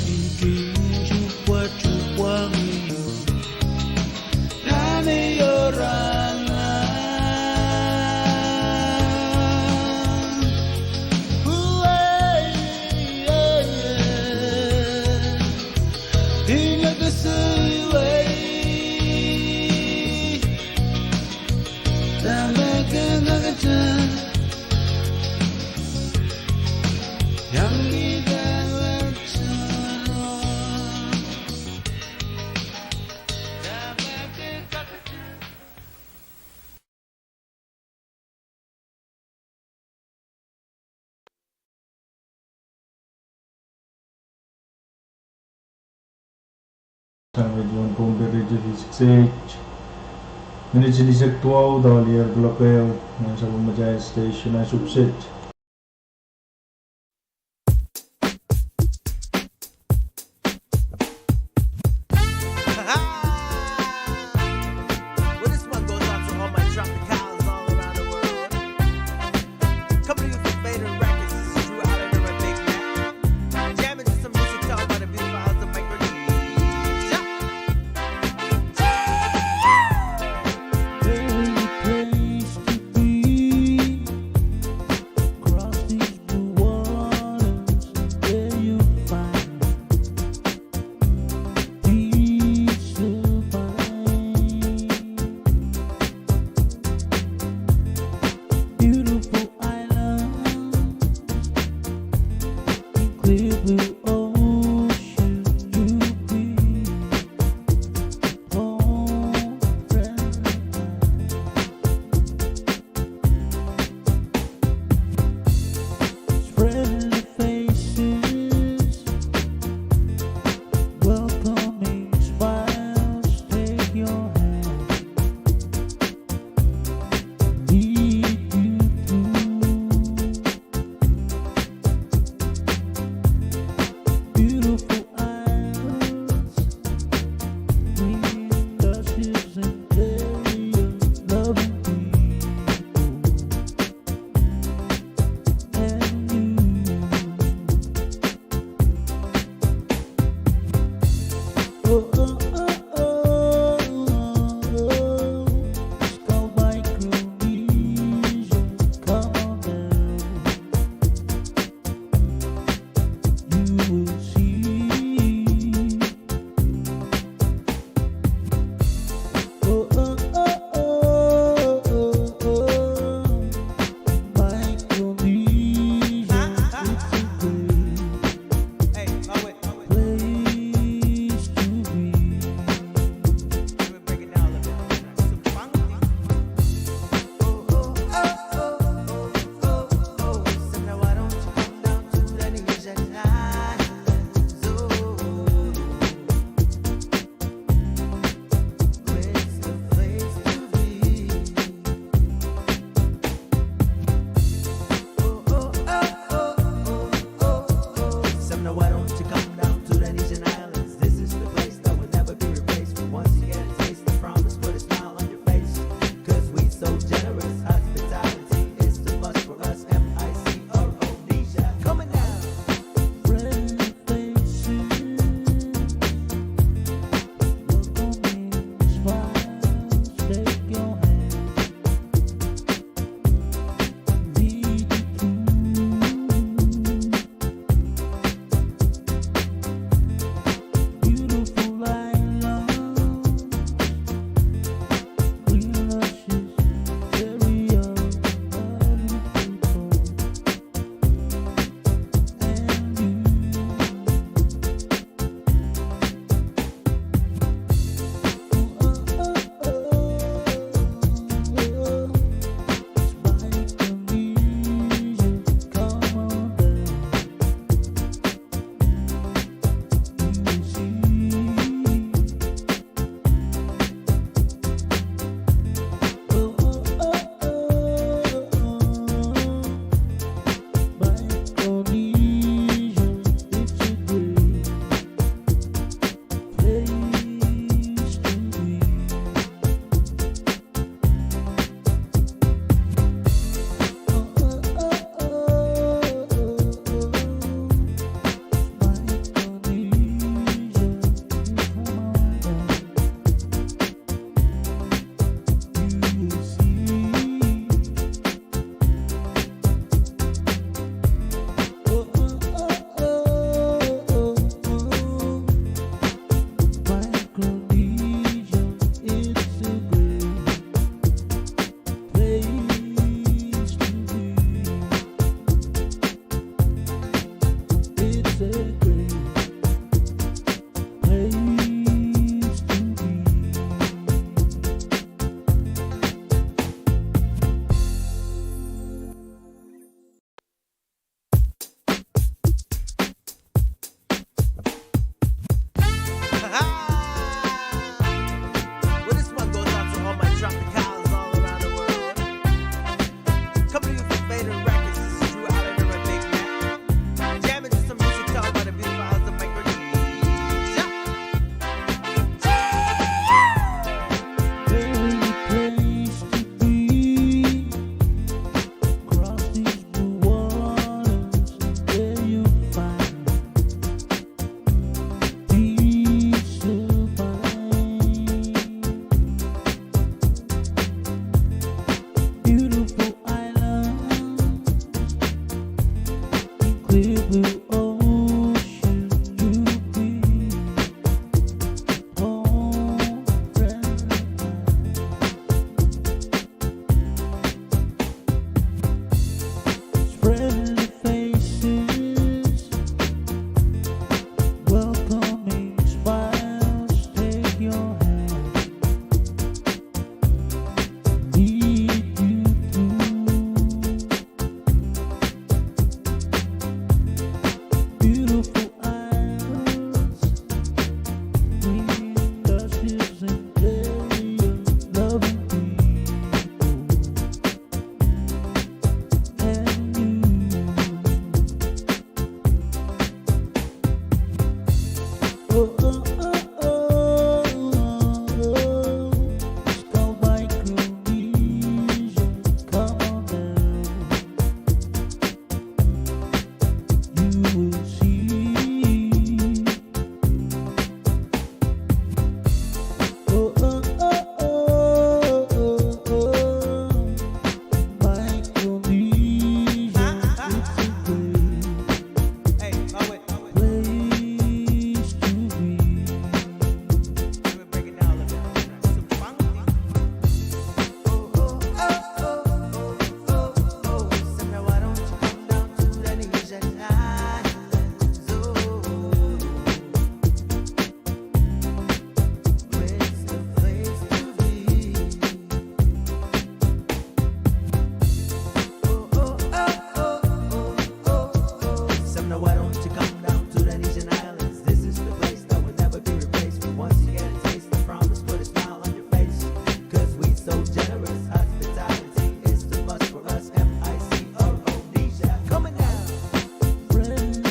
I kin tupwa tupwangih nan iora. Uwe, I mekese wei, dahme ke kakete iang idahn tohrohr. Sang wehi duwen Pohnpei Radio three six eight. Minit en eisek duwau dohlier kuloak ehu nan sapwellimatail station ansou kiset.